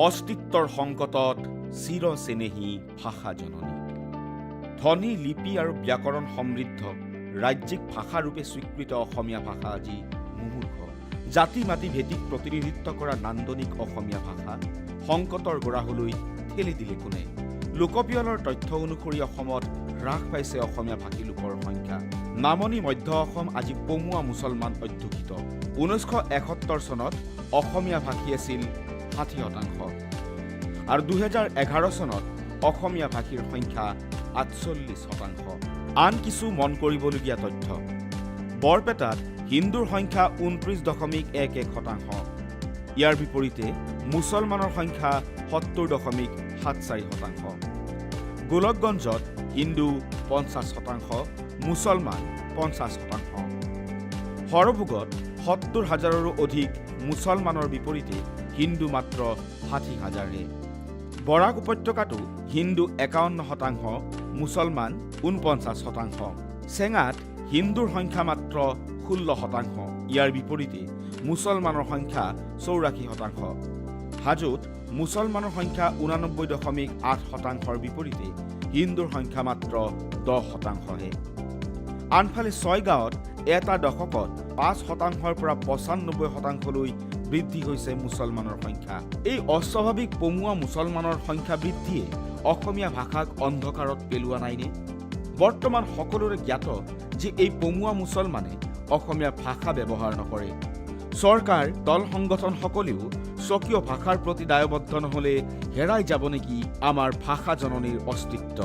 অস্তিত্বৰ সংকটত চিৰ চেনেহী ভাষা জননী। ধ্বনি, লিপি আৰু ব্যাকৰণ সমৃদ্ধ, ৰাজ্যিক ভাষাৰূপে স্বীকৃত অসমীয়া ভাষা আজি মুমূৰ্ষ। জাতি, মাটি, ভেটিক প্ৰতিনিধিত্ব কৰা নান্দনিক অসমীয়া ভাষা সংকটৰ গৰাহলৈ ঠেলি দিলে কোনে? লোকপিয়লৰ তথ্য অনুসৰি অসমত হ্ৰাস পাইছে অসমীয়া ভাষী লোকৰ সংখ্যা। নামনি মধ্য অসম আজি পমুৱা মুছলমান অধ্যুষিত। 1971 চনত অসমীয়া ভাষী আছিল 60% আৰু 2011 চনত অসমীয়া ভাষীৰ সংখ্যা 48%। আন কিছু মন কৰিবলগীয়া তথ্য: বৰপেটাত হিন্দুৰ সংখ্যা 29.11%। ইয়াৰ বিপৰীতে মুছলমানৰ সংখ্যা 70.74%। গোলকগঞ্জত হিন্দু 50%, মুছলমান 50%। সৰভোগত 70 হাজাৰৰো অধিক মুছলমানৰ বিপৰীতে হিন্দু মাত্ৰ 60 হাজাৰহে। বৰাক উপত্যকাতো হিন্দু 51%, মুছলমান 49%। চেঙাত হিন্দুৰ সংখ্যা মাত্ৰ 16%। ইয়াৰ বিপৰীতে মুছলমানৰ সংখ্যা 84%। হাজোত মুছলমানৰ সংখ্যা 89.8 শতাংশৰ বিপৰীতে হিন্দুৰ সংখ্যা মাত্ৰ 10 শতাংশহে। আনফালে ছয়গাঁৱত এটা দশকত 5 শতাংশৰ পৰা 95 শতাংশলৈ বৃদ্ধি হৈছে মুছলমানৰ সংখ্যা। এই অস্বাভাৱিক পমুৱা মুছলমানৰ সংখ্যা বৃদ্ধিয়ে অসমীয়া ভাষাক অন্ধকাৰত পেলোৱা নাইনে? বৰ্তমান সকলোৰে জ্ঞাত যে এই পমুৱা মুছলমানে অসমীয়া ভাষা ব্যৱহাৰ নকৰে। চৰকাৰ, দল সংগঠনসকলেও স্বকীয় ভাষাৰ প্ৰতি দায়বদ্ধ নহ'লে হেৰাই যাব নেকি আমাৰ ভাষা জননীৰ অস্তিত্ব?